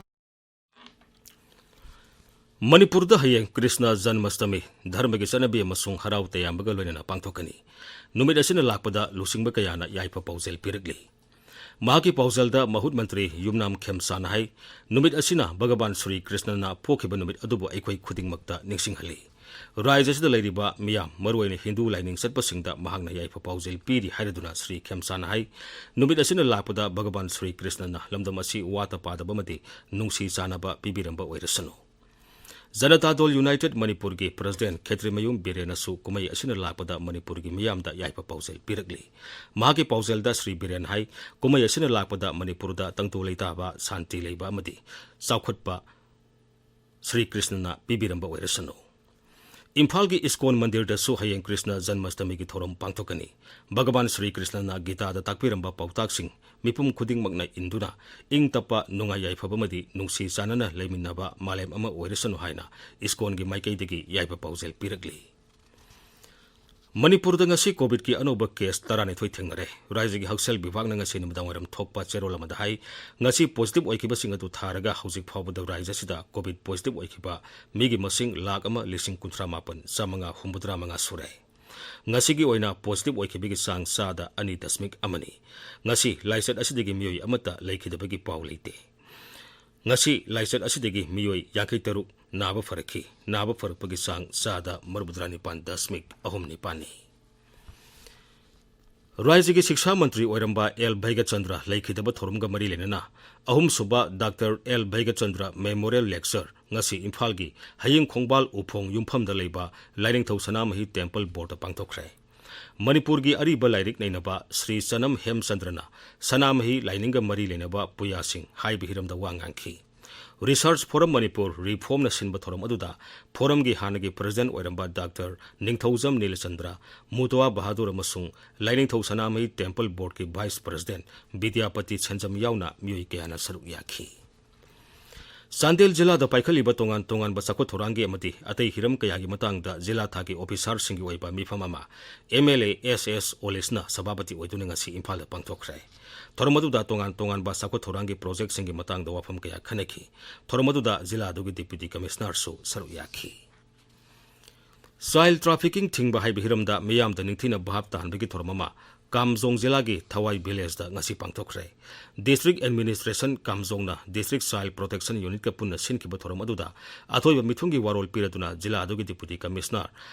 ꯃꯅꯤꯄꯨꯔꯗ ꯍꯌꯦꯡ ꯀ꯭ꯔꯤꯁꯅ ꯖꯟꯃꯁꯇꯃꯤ ꯙꯔꯃꯒꯤ ꯆꯠꯅꯕꯤ ꯑꯃꯁꯨꯡ ꯍꯔꯥꯎ ꯇꯌꯥꯝꯕꯒ ꯂꯣꯏꯅꯅ ꯄꯥꯡꯊꯣꯛꯀꯅꯤ꯫ ꯅꯨꯃꯤꯠ ꯑꯁꯤꯅ ꯂꯥꯛꯄꯗ ꯂꯨꯆꯤꯡꯕ ꯀꯌꯥꯅ ꯌꯥꯏꯐ ꯄꯥꯎꯖꯦꯜ ꯄꯤꯔꯛꯂꯤ꯫ ꯃꯍꯥꯛꯀꯤ ꯄꯥꯎꯖꯦꯜꯗ ꯃꯍꯨꯠ ꯃꯟꯇ꯭ꯔꯤ ꯌꯨꯝꯅꯥꯝ ꯈꯦꯝꯁꯥꯅ ꯍꯥꯏ, ꯅꯨꯃꯤꯠ ꯑꯁꯤꯅ ꯚꯒꯕꯥꯟ ꯁ꯭ꯔꯤ ꯀ꯭ꯔꯤꯁꯅꯅ ꯄꯣꯛꯈꯤꯕ ꯅꯨꯃꯤꯠ ꯑꯗꯨꯕꯨ ꯑꯩꯈꯣꯏ ꯈꯨꯗꯤꯡꯃꯛꯇ ꯅꯤꯡꯁꯤꯡꯍꯜꯂꯤ꯫ ꯔꯥꯖ꯭ꯌ ꯑꯁꯤꯗ ꯂꯩꯔꯤꯕ ꯃꯤꯌꯥꯝ, ꯃꯔꯨꯑꯣꯏꯅ ꯍꯤꯟꯗꯨ ꯂꯥꯏꯅꯤꯡ ꯆꯠꯄꯁꯤꯡꯗ ꯃꯍꯥꯛꯅ ꯌꯥꯏꯐ ꯄꯥꯎꯖꯦꯜ ꯄꯤꯔꯤ ꯍꯥꯏꯔꯗꯨꯅ ꯁ꯭ꯔꯤ ꯈꯦꯝꯁꯥꯅ ꯍꯥꯏ, ꯅꯨꯃꯤꯠ ꯑꯁꯤꯅ ꯂꯥꯛꯄꯗ ꯚꯒꯕꯥꯟ ꯁ꯭ꯔꯤ ꯀ꯭ꯔꯤꯁꯅꯅ ꯂꯝꯗꯝ ꯑꯁꯤ ꯋꯥꯠꯇ ꯄꯥꯗꯕ ꯑꯃꯗꯤ ꯅꯨꯡꯁꯤ ꯆꯥꯟꯅꯕ ꯄꯤꯕꯤꯔꯝꯕ ꯑꯣꯏꯔꯁꯅꯨ꯫ ꯖꯅꯇꯥ ꯗꯜ ꯌꯨꯅꯥꯏꯇꯦꯗ ꯃꯅꯤꯄꯨꯔꯒꯤ ꯄ꯭ꯔꯁꯤꯗꯦꯟ ꯈꯦꯇ꯭ꯔꯤꯃꯌꯨꯝ ꯕꯤꯔꯦꯟꯅꯁꯨ ꯀꯨꯝꯍꯩ ꯑꯁꯤꯅ ꯂꯥꯛꯄꯗ ꯃꯅꯤꯄꯨꯔꯒꯤ ꯃꯤꯌꯥꯝꯗ ꯌꯥꯏꯐ ꯄꯥꯎꯖꯦꯜ ꯄꯤꯔꯛꯂꯤ꯫ ꯃꯍꯥꯛꯀꯤ ꯄꯥꯎꯖꯦꯜꯗ ꯁ꯭ꯔꯤ ꯕꯤꯔꯦꯟ ꯍꯥꯏ, ꯀꯨꯝꯍꯩ ꯑꯁꯤꯅ ꯂꯥꯛꯄꯗ ꯃꯅꯤꯄꯨꯔꯗ ꯇꯪꯗꯨ ꯂꯩꯇꯥꯕ, ꯁꯥꯟꯇꯤ ꯂꯩꯕ ꯑꯃꯗꯤ ꯆꯥꯎꯈꯠꯄ ꯁ꯭ꯔꯤ ꯀ꯭ꯔꯤꯁꯅꯅ ꯄꯤꯕꯤꯔꯝꯕ ꯑꯣꯏꯔꯁꯅꯨ꯫ ꯏꯝꯐꯥꯜꯒꯤ ꯏꯁꯀꯣꯟ ꯃꯟꯗꯤꯔꯗꯁꯨ ꯍꯌꯦꯡ ꯀ꯭ꯔꯤꯁꯅ ꯖꯟꯃꯁꯇꯃꯤꯒꯤ ꯊꯧꯔꯝ ꯄꯥꯡꯊꯣꯛꯀꯅꯤ꯫ ꯚꯒꯋꯥꯟ ꯁ꯭ꯔꯤ ꯀ꯭ꯔꯤꯁꯅꯅ ꯒꯤꯇꯥꯗ ꯇꯥꯛꯄꯤꯔꯝꯕ ꯄꯥꯎꯇꯥꯛꯁꯤꯡ ꯃꯤꯄꯨꯝ ꯈꯨꯗꯤꯡꯃꯛꯅ ꯏꯟꯗꯨꯅ ꯏꯪ ꯇꯞꯄ, ꯅꯨꯡꯉꯥꯏ ꯌꯥꯏꯐꯕ ꯑꯃꯗꯤ ꯅꯨꯡꯁꯤ ꯆꯥꯟꯅꯅ ꯂꯩꯃꯤꯟꯅꯕ ꯃꯥꯂꯦꯝ ꯑꯃ ꯑꯣꯏꯔꯁꯅꯨ ꯍꯥꯏꯅ ꯏꯁꯀꯣꯟꯒꯤ ꯃꯥꯏꯀꯩꯗꯒꯤ ꯌꯥꯏꯐ ꯄꯥꯎꯖꯦꯜ ꯄꯤꯔꯛꯂꯤ꯫ ꯃꯅꯤꯄꯨꯔꯗ ꯉꯁꯤ ꯀꯣꯚꯤꯗꯀꯤ ꯑꯅꯧꯕ ꯀꯦꯁ ꯇꯔꯥꯅꯤꯊꯣꯏ ꯊꯦꯡꯅꯔꯦ꯫ ꯔꯥꯖ꯭ꯌꯒꯤ ꯍꯛꯁꯦꯜ ꯕꯤꯚꯥꯒꯅ ꯉꯁꯤ ꯅꯨꯃꯤꯗꯥꯡꯋꯥꯏꯔꯝ ꯊꯣꯛꯄ ꯆꯦꯔꯣꯜ ꯑꯃꯗ ꯍꯥꯏ, ꯉꯁꯤ ꯄꯣꯖꯤꯇꯤꯚ ꯑꯣꯏꯈꯤꯕꯁꯤꯡ ꯑꯗꯨ ꯊꯥꯔꯒ ꯍꯧꯖꯤꯛ ꯐꯥꯎꯕꯗ ꯔꯥꯖ꯭ꯌ ꯑꯁꯤꯗ ꯀꯣꯚꯤꯗ ꯄꯣꯖꯤꯇꯤꯚ ꯑꯣꯏꯈꯤꯕ ꯃꯤꯒꯤ ꯃꯁꯤꯡ ꯂꯥꯈ ꯑꯃ ꯂꯤꯁꯤꯡ ꯀꯨꯟꯊ꯭ꯔꯥ ꯃꯥꯄꯟ ꯆꯥꯃꯉꯥ ꯍꯨꯝꯐꯨꯇꯔꯥ ꯃꯉꯥ ꯁꯨꯔꯦ꯫ ꯉꯁꯤꯒꯤ ꯑꯣꯏꯅ ꯄꯣꯖꯤꯇꯤꯚ ꯑꯣꯏꯈꯤꯕꯒꯤ ꯆꯥꯡ ꯆꯥꯗ ꯑꯅꯤ ꯗꯁꯃꯤꯛ ꯑꯃꯅꯤ꯫ ꯉꯁꯤ ꯂꯥꯏꯆꯠ ꯑꯁꯤꯗꯒꯤ ꯃꯤꯑꯣꯏ ꯑꯃꯠꯇ ꯂꯩꯈꯤꯗꯕꯒꯤ ꯄꯥꯎ ꯂꯩꯇꯦ꯫ ꯉꯁꯤ ꯂꯥꯏꯆꯠ ꯑꯁꯤꯗꯒꯤ ꯃꯤꯑꯣꯏ ꯌꯥꯡꯈꯩ ꯇꯔꯨꯛ ꯅꯥꯕ ꯐꯔꯛꯈꯤ꯫ ꯅꯥꯕ ꯐꯔꯛꯄꯒꯤ ꯆꯥꯡ ꯆꯥꯗ ꯃꯔꯤꯐꯨꯇꯔꯥ ꯅꯤꯄꯥꯟ ꯗꯁꯃꯤꯛ ꯑꯍꯨꯝ ꯅꯤꯄꯥꯟꯅꯤ꯫ ꯔꯥꯖ꯭ꯌꯒꯤ ꯁꯤꯛꯁꯥ ꯃꯟꯇ꯭ꯔꯤ ꯑꯣꯏꯔꯝꯕ ꯑꯦꯜ ꯚꯩꯒꯆꯟꯗ꯭ꯔ ꯂꯩꯈꯤꯗꯕ ꯊꯧꯔꯝꯒ ꯃꯔꯤ ꯂꯩꯅꯅ ꯑꯍꯨꯝꯁꯨꯕ doctor L Bhagyachandra memorial lecture ꯉꯁꯤ ꯏꯝꯐꯥꯜꯒꯤ ꯍꯌꯤꯡ ꯈꯣꯡꯕꯥꯜ ꯎꯐꯣꯡ ꯌꯨꯝꯐꯝꯗ ꯂꯩꯕ ꯂꯥꯏꯅꯤꯡꯊꯧ ꯁꯅꯥꯃꯍꯤ ꯇꯦꯝꯄꯜ ꯕꯣꯔꯗꯇ ꯄꯥꯡꯊꯣꯛꯈ꯭ꯔꯦ꯫ ꯃꯅꯤꯄꯨꯔꯒꯤ ꯑꯔꯤꯕ ꯂꯥꯏꯔꯤꯛ ꯅꯩꯅꯕ ꯁ꯭ꯔꯤ ꯆꯅꯝ ꯍꯦꯝꯆꯟꯗ꯭ꯔꯅ ꯁꯅꯥꯃꯍꯤ ꯂꯥꯏꯅꯤꯡꯒ ꯃꯔꯤ ꯂꯩꯅꯕ ꯄꯨꯌꯥꯁꯤꯡ ꯍꯥꯏꯕ ꯍꯤꯔꯝꯗ ꯋꯥ ꯉꯥꯡꯈꯤ꯫ ꯔꯤꯁꯔꯆ ꯐꯣꯔꯝ ꯃꯅꯤꯄꯨꯔ, ꯔꯤꯐꯣꯔꯝꯅ ꯁꯤꯟꯕ ꯊꯧꯔꯝ ꯑꯗꯨꯗ ꯐꯣꯔꯝꯒꯤ ꯍꯥꯟꯅꯒꯤ ꯄ꯭ꯔꯁꯤꯗꯦꯟꯠ ꯑꯣꯏꯔꯝꯕ ꯗꯥꯛꯇꯔ ꯅꯤꯡꯊꯧꯖꯝ ꯅꯤꯂꯆꯟꯗ꯭ꯔ, ꯃꯨꯇꯋꯥ ꯕꯍꯥꯗꯨꯔ ꯑꯃꯁꯨꯡ ꯂꯥꯏꯅꯤꯡꯊꯧ ꯁꯅꯥꯃꯍꯤ ꯇꯦꯝꯄꯜ ꯕꯣꯔꯗꯀꯤ ꯚꯥꯏꯁ ꯄ꯭ꯔꯁꯤꯗꯦꯟꯠ ꯕꯤꯗ꯭ꯌꯥꯄꯇꯤ ꯁꯟꯖꯝ ꯌꯥꯎꯅ ꯃꯤꯑꯣꯏ ꯀꯌꯥꯅ ꯁꯔꯨꯛ ꯌꯥꯈꯤ꯫ ꯆꯥꯟꯗꯦꯜ ꯖꯤꯂꯥꯗ ꯄꯥꯏꯈꯠꯂꯤꯕ ꯇꯣꯉꯥꯟ ꯇꯣꯉꯥꯟꯕ ꯆꯥꯎꯈꯠ ꯊꯧꯔꯥꯡꯒꯤ ꯑꯃꯗꯤ ꯑꯇꯩ ꯍꯤꯔꯝ ꯀꯌꯥꯒꯤ ꯃꯇꯥꯡꯗ ꯖꯤꯂꯥ ꯊꯥꯛꯀꯤ ꯑꯣꯐꯤꯁꯥꯔꯁꯤꯡꯒꯤ ꯑꯣꯏꯕ ꯃꯤꯐꯝ ꯑꯃ ꯑꯦꯝ ꯑꯦꯜ ꯑꯦ ꯑꯦꯁ ꯑꯦꯁ ꯑꯣꯂꯤꯁꯅ ꯁꯚꯥꯄꯇꯤ ꯑꯣꯏꯗꯨꯅ ꯉꯁꯤ ꯏꯝꯐꯥꯜꯗ ꯄꯥꯡꯊꯣꯛꯈ꯭ꯔꯦ꯫ ꯊꯧꯔꯝ ꯑꯗꯨꯗ ꯇꯣꯉꯥꯟ ꯇꯣꯉꯥꯟꯕ ꯆꯥꯎꯈꯠ ꯊꯧꯔꯥꯡꯒꯤ ꯄ꯭ꯔꯣꯖꯦꯛꯁꯤꯡꯒꯤ ꯃꯇꯥꯡꯗ ꯋꯥꯐꯝ ꯀꯌꯥ ꯈꯟꯅꯈꯤ꯫ ꯊꯧꯔꯝ ꯑꯗꯨꯗ ꯖꯤꯂꯥ ꯑꯗꯨꯒꯤ ꯗꯤꯄ꯭ꯌꯨꯇꯤ ꯀꯃꯤꯁꯅꯔꯁꯨ ꯁꯔꯨꯛ ꯌꯥꯈꯤ꯫ ꯆꯥꯏꯜ ꯇ꯭ꯔꯥꯐꯤꯀꯤꯡ ꯊꯤꯡꯕ ꯍꯥꯏꯕ ꯍꯤꯔꯝꯗ ꯃꯤꯌꯥꯝꯗ ꯅꯤꯡꯊꯤꯅ ꯚꯥꯞ ꯇꯥꯍꯟꯕꯒꯤ ꯊꯧꯔꯝ ꯑꯃ ꯀꯥꯝꯖꯣꯡ ꯖꯤꯂꯥꯒꯤ ꯊꯋꯥꯏ ꯚꯤꯂꯦꯖꯇ ꯉꯁꯤ ꯄꯥꯡꯊꯣꯛꯈ꯭ꯔꯦ꯫ District Administration ꯀꯥꯝꯖꯣꯡꯅ District Child Protection Unitꯀ ꯄꯨꯟꯅ ꯁꯤꯟꯈꯤꯕ ꯊꯧꯔꯝ ꯑꯗꯨꯗ ꯑꯊꯣꯏꯕ ꯃꯤꯊꯨꯡꯒꯤ ꯋꯥꯔꯣꯜ ꯄꯤꯔꯗꯨꯅ ꯖꯤꯂꯥ ꯑꯗꯨꯒꯤ Deputy Commissioner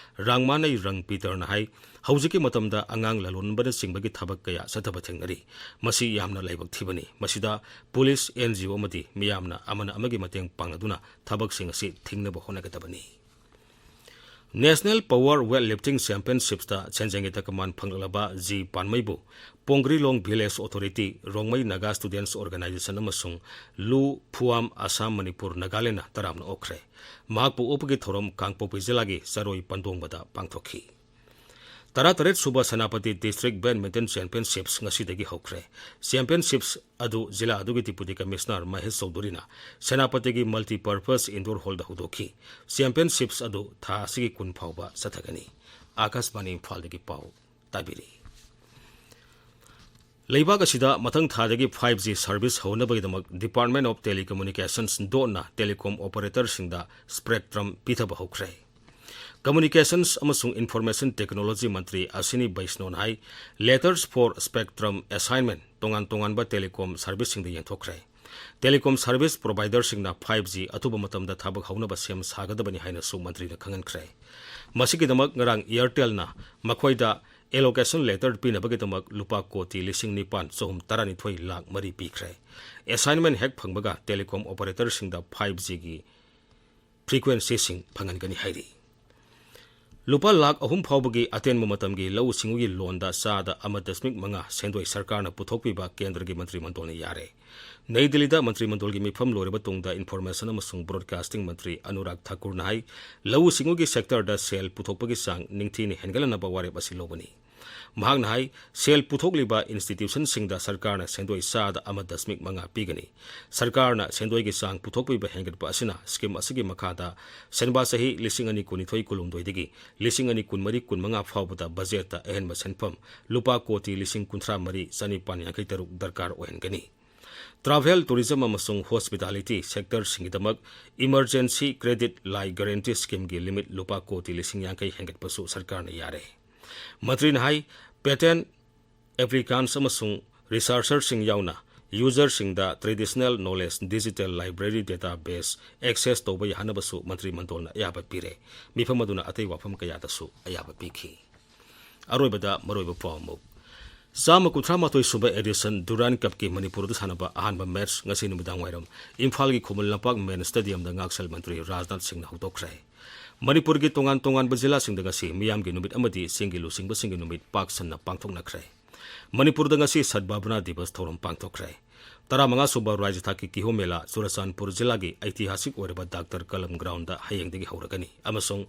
ꯔꯥꯡꯃꯥꯅꯩ ꯔꯪ ꯄꯤꯇꯔꯅ ꯍꯥꯏ, ꯍꯧꯖꯤꯛꯀꯤ ꯃꯇꯝꯗ ꯑꯉꯥꯡ ꯂꯂꯣꯟꯕꯅꯆꯤꯡꯕꯒꯤ ꯊꯕꯛ ꯀꯌꯥ ꯆꯠꯊꯕ ꯊꯦꯡꯅꯔꯤ꯫ ꯃꯁꯤ ꯌꯥꯝꯅ ꯂꯥꯏꯕꯛ ꯊꯤꯕꯅꯤ꯫ ꯃꯁꯤꯗ ꯄꯨꯂꯤꯁ, NGO ꯑꯃꯗꯤ ꯃꯤꯌꯥꯝꯅ ꯑꯃꯅ ꯑꯃꯒꯤ ꯃꯇꯦꯡ ꯄꯥꯡꯅꯗꯨꯅ ꯊꯕꯛꯁꯤꯡ ꯑꯁꯤ ꯊꯤꯡꯅꯕ ꯍꯣꯠꯅꯒꯗꯕꯅꯤ꯫ National Power Weightlifting Championshipsꯇ ꯁꯦꯟꯖꯦꯡꯒꯤ ꯇꯀꯃꯥꯟ ꯐꯪꯂꯛꯂꯕ ꯖꯤ ꯄꯥꯟꯃꯩꯕꯨ Pongrilong Village Authority, Rongmei Naga Students Organisation ꯑꯃꯁꯨꯡ ꯂꯨ ꯐꯨꯋꯥꯝ ꯑꯁꯥꯝ ꯃꯅꯤꯄꯨꯔ ꯅꯥꯒꯥꯂꯦꯟꯗꯅ ꯇꯔꯥꯝꯅ ꯑꯣꯛꯈ꯭ꯔꯦ꯫ ꯃꯍꯥꯛꯄꯨ ꯑꯣꯛꯄꯒꯤ ꯊꯧꯔꯝ ꯀꯥꯡꯄꯣꯛꯄꯤ ꯖꯤꯂꯥꯒꯤ ꯆꯔꯣꯏ ꯄꯟꯗꯣꯡꯕꯗ ꯄꯥꯡꯊꯣꯛꯈꯤ꯫ ꯇꯔꯥꯇꯔꯦꯠ ꯁꯨꯕ ꯁꯦꯅꯥꯄꯇꯤ District Badminton Championships ꯉꯁꯤꯗꯒꯤ ꯍꯧꯈ꯭ꯔꯦ꯫ Championships ꯑꯗꯨ ꯖꯤꯂꯥ ꯑꯗꯨꯒꯤ Deputy Commissioner Mahesh ꯆꯧꯙꯨꯔꯤꯅ ꯁꯦꯅꯥꯄꯇꯤꯒꯤ Multipurpose Indoor Hallꯗ ꯍꯧꯗꯣꯛꯈꯤ꯫ Championships ꯑꯗꯨ ꯊꯥ ꯑꯁꯤꯒꯤ ꯀꯨꯟ ꯐꯥꯎꯕ ꯆꯠꯊꯒꯅꯤ꯫ ꯑꯥꯀꯥꯁꯕꯥꯅꯤ ꯏꯝꯐꯥꯜꯗꯒꯤ ꯄꯥꯎ ꯇꯥꯕꯤꯔꯤ꯫ ꯂꯩꯕꯥꯛ ꯑꯁꯤꯗ ꯃꯊꯪ ꯊꯥꯗꯒꯤ five G service ꯍꯧꯅꯕꯒꯤꯗꯃꯛ Department of Telecommunications, DoTꯅ telecom operatorꯁꯤꯡꯗ spectrum ꯄꯤꯊꯕ ꯍꯧꯈ꯭ꯔꯦ꯫ Communications ꯑꯃꯁꯨꯡ Information Technology Mantri Aswini ꯕꯩꯁꯅꯣꯅ high, letters for spectrum assignment ꯇꯣꯉꯥꯟ ꯇꯣꯉꯥꯟꯕ telecom serviceꯁꯤꯡꯗ ꯌꯦꯟꯊꯣꯛꯈ꯭ꯔꯦ꯫ Telecom service providerꯁꯤꯡꯅ five G ꯑꯊꯨꯕ ꯃꯇꯝꯗ ꯊꯕꯛ ꯍꯧꯅꯕ ꯁꯦꯝ ꯁꯥꯒꯗꯕꯅꯤ ꯍꯥꯏꯅꯁꯨ ꯃꯟꯇ꯭ꯔꯤꯅ ꯈꯪꯍꯟꯈ꯭ꯔꯦ꯫ ꯃꯁꯤꯒꯤꯗꯃꯛ ꯉꯔꯥꯡ Airtelꯅ ꯃꯈꯣꯏꯗ allocation letter ꯄꯤꯅꯕꯒꯤꯗꯃꯛ ꯂꯨꯄꯥ ꯀꯣꯇꯤ ꯂꯤꯁꯤꯡ ꯅꯤꯄꯥꯟ ꯆꯍꯨꯝ ꯇꯔꯥꯅꯤꯊꯣꯏ ꯂꯥꯈ ꯃꯔꯤ ꯄꯤꯈ꯭ꯔꯦ꯫ Assignment ꯍꯦꯛ ꯐꯪꯕꯒ telecom operatorꯁꯤꯡꯗ five Gꯒꯤ frequencyꯁꯤꯡ ꯐꯪꯍꯟꯒꯅꯤ ꯍꯥꯏꯔꯤ꯫ ꯂꯨꯄꯥ ꯂꯥꯈ ꯑꯍꯨꯝ ꯐꯥꯎꯕꯒꯤ ꯑꯇꯦꯟꯕ ꯃꯇꯝꯒꯤ ꯂꯧꯎ ꯁꯤꯡꯎꯒꯤ ꯂꯣꯟꯗ ꯆꯥꯗ ꯑꯃ ꯗꯁꯃꯤꯛ ꯃꯉꯥ ꯁꯦꯟꯗꯣꯏ ꯁꯔꯀꯥꯔꯅ ꯄꯨꯊꯣꯛꯄꯤꯕ ꯀꯦꯟꯗ꯭ꯔꯒꯤ ꯃꯟꯇ꯭ꯔꯤ ꯃꯟꯗꯣꯜꯅ ꯌꯥꯔꯦ꯫ ꯅꯩ ꯗꯤꯜꯂꯤꯗ ꯃꯟꯇ꯭ꯔꯤ ꯃꯟꯗꯣꯜꯒꯤ ꯃꯤꯐꯝ ꯂꯣꯏꯔꯕ ꯇꯨꯡꯗ Information ꯑꯃꯁꯨꯡ Broadcasting ꯃꯟꯇ꯭ꯔꯤ ꯑꯅꯨꯔꯥꯒ ꯊꯥꯀꯨꯔꯅ ꯍꯥꯏ, ꯂꯧꯎ ꯁꯤꯡꯎꯒꯤ sectorꯗ ꯁꯦꯜ ꯄꯨꯊꯣꯛꯄꯒꯤ ꯆꯥꯡ ꯅꯤꯡꯊꯤꯅ ꯍꯦꯟꯒꯠꯍꯟꯅꯕ ꯋꯥꯔꯦꯞ ꯑꯁꯤ ꯂꯧꯕꯅꯤ꯫ ꯃꯍꯥꯛꯅ ꯍꯥꯏ, ꯁꯦꯜ ꯄꯨꯊꯣꯛꯂꯤꯕ institutionꯁꯤꯡꯗ ꯁꯔꯀꯥꯔꯅ ꯁꯦꯟꯗꯣꯏ ꯆꯥꯗ ꯑꯃ ꯗꯁꯃꯤꯛ ꯃꯉꯥ ꯄꯤꯒꯅꯤ꯫ ꯁꯔꯀꯥꯔꯅ ꯁꯦꯟꯗꯣꯏꯒꯤ ꯆꯥꯡ ꯄꯨꯊꯣꯛꯄꯤꯕ ꯍꯦꯟꯒꯠꯄ ꯑꯁꯤꯅ scheme ꯑꯁꯤꯒꯤ ꯃꯈꯥꯗ ꯁꯦꯟꯕꯥ ꯆꯍꯤ ꯂꯤꯁꯤꯡ ꯑꯅꯤ ꯀꯨꯟꯅꯤꯊꯣꯏ ꯀꯨꯟꯍꯨꯝꯗꯣꯏꯗꯒꯤ ꯂꯤꯁꯤꯡ ꯑꯅꯤ ꯀꯨꯟꯃꯔꯤ ꯀꯨꯟꯃꯉꯥ ꯐꯥꯎꯕꯗ budgetꯇ ꯑꯍꯦꯟꯕ ꯁꯦꯟꯐꯝ ꯂꯨꯄꯥ ꯀꯣꯇꯤ ꯂꯤꯁꯤꯡ ꯀꯨꯟꯊ꯭ꯔꯥ ꯃꯔꯤ ꯆꯅꯤꯄꯥꯟ ꯌꯥꯡꯈꯩ ꯇꯔꯨꯛ ꯗꯔꯀꯥꯔ ꯑꯣꯏꯍꯟꯒꯅꯤ꯫ Travel, Tourism ꯑꯃꯁꯨꯡ Hospitality sectorꯁꯤꯡꯒꯤꯗꯃꯛ Emergency Credit Line Guarantee Schemeꯒꯤ limit ꯂꯨꯄꯥ ꯀꯣꯇꯤ ꯂꯤꯁꯤꯡ ꯌꯥꯡꯈꯩ ꯍꯦꯟꯒꯠꯄꯁꯨ ꯁꯔꯀꯥꯔꯅ ꯌꯥꯔꯦ꯫ ꯃꯟꯇ꯭ꯔꯤꯅ ꯍꯥꯏ, patent Applicants ꯑꯃꯁꯨꯡ researcherꯁꯤꯡ ꯌꯥꯎꯅ userꯁꯤꯡꯗ traditional knowledge digital library database access ꯇꯧꯕ ꯌꯥꯍꯟꯅꯕꯁꯨ ꯃꯟꯇ꯭ꯔꯤ ꯃꯟꯗꯣꯜꯅ ꯑꯌꯥꯕ ꯄꯤꯔꯦ꯫ ꯃꯤꯐꯝ ꯑꯗꯨꯅ ꯑꯇꯩ ꯋꯥꯐꯝ ꯀꯌꯥꯗꯁꯨ ꯑꯌꯥꯕ ꯄꯤꯈꯤ꯫ ꯑꯔꯣꯏꯕꯗ ꯃꯔꯨꯑꯣꯏꯕ ꯄꯥꯎ ꯑꯃꯨꯛ꯫ ꯆꯥꯝꯃ ꯀꯨꯟꯊ꯭ꯔꯥ ꯃꯥꯊꯣꯏ ꯁꯨꯕ edition Durand Cupꯀꯤ ꯃꯅꯤꯄꯨꯔꯗ ꯁꯥꯟꯅꯕ ꯑꯍꯥꯟꯕ match ꯉꯁꯤ ꯅꯨꯃꯤꯗꯥꯡ ꯋꯥꯏꯔꯝ ꯏꯝꯐꯥꯜꯒꯤ ꯈꯨꯃꯟ ꯂꯝꯄꯥꯛ main stadiumꯗ ꯉꯥꯛꯁꯦꯜ ꯃꯟꯇ꯭ꯔꯤ ꯔꯥꯖꯅꯥꯊ ꯁꯤꯡꯅ ꯍꯧꯗꯣꯛꯈ꯭ꯔꯦ꯫ ꯃꯅꯤꯄꯨꯔꯒꯤ ꯇꯣꯉꯥꯟ ꯇꯣꯉꯥꯟꯕ ꯖꯤꯂꯥꯁꯤꯡꯗ ꯉꯁꯤ ꯃꯤꯌꯥꯝꯒꯤ ꯅꯨꯃꯤꯠ ꯑꯃꯗꯤ ꯆꯤꯡꯒꯤ ꯂꯨꯆꯤꯡꯕꯁꯤꯡꯒꯤ ꯅꯨꯃꯤꯠ ꯄꯥꯛ ꯁꯟꯅ ꯄꯥꯡꯊꯣꯛꯅꯈ꯭ꯔꯦ꯫ ꯃꯅꯤꯄꯨꯔꯗ ꯉꯁꯤ ꯁꯗꯚꯥꯕꯅꯥ ꯗꯤꯕꯁ ꯊꯧꯔꯝ ꯄꯥꯡꯊꯣꯛꯈ꯭ꯔꯦ꯫ ꯇꯔꯥꯃꯉꯥ ꯁꯨꯕ ꯔꯥꯖ꯭ꯌ ꯊꯥꯛꯀꯤ ꯀꯤꯍꯣꯝ ꯃꯦꯂꯥ ꯆꯨꯔꯆꯥꯟꯄꯨꯔ ꯖꯤꯂꯥꯒꯤ ꯑꯩꯇꯤꯍꯥꯁꯤꯛ ꯑꯣꯏꯔꯕ ꯗꯥꯛꯇꯔ ꯀꯂꯝ groundꯗ ꯍꯌꯦꯡꯗꯒꯤ ꯍꯧꯔꯒꯅꯤ ꯑꯃꯁꯨꯡ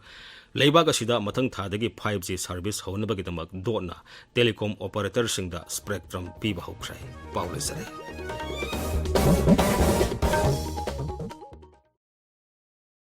ꯂꯩꯕꯥꯛ ꯑꯁꯤꯗ ꯃꯊꯪ ꯊꯥꯗꯒꯤ five G service ꯍꯧꯅꯕꯒꯤꯗꯃꯛ DOTꯅ telecom operatorꯁꯤꯡꯗ spectrum ꯄꯤꯕ ꯍꯧꯈ꯭ꯔꯦ꯫ ꯄꯥꯎ ꯂꯣꯏꯁꯤꯜꯂꯦ꯫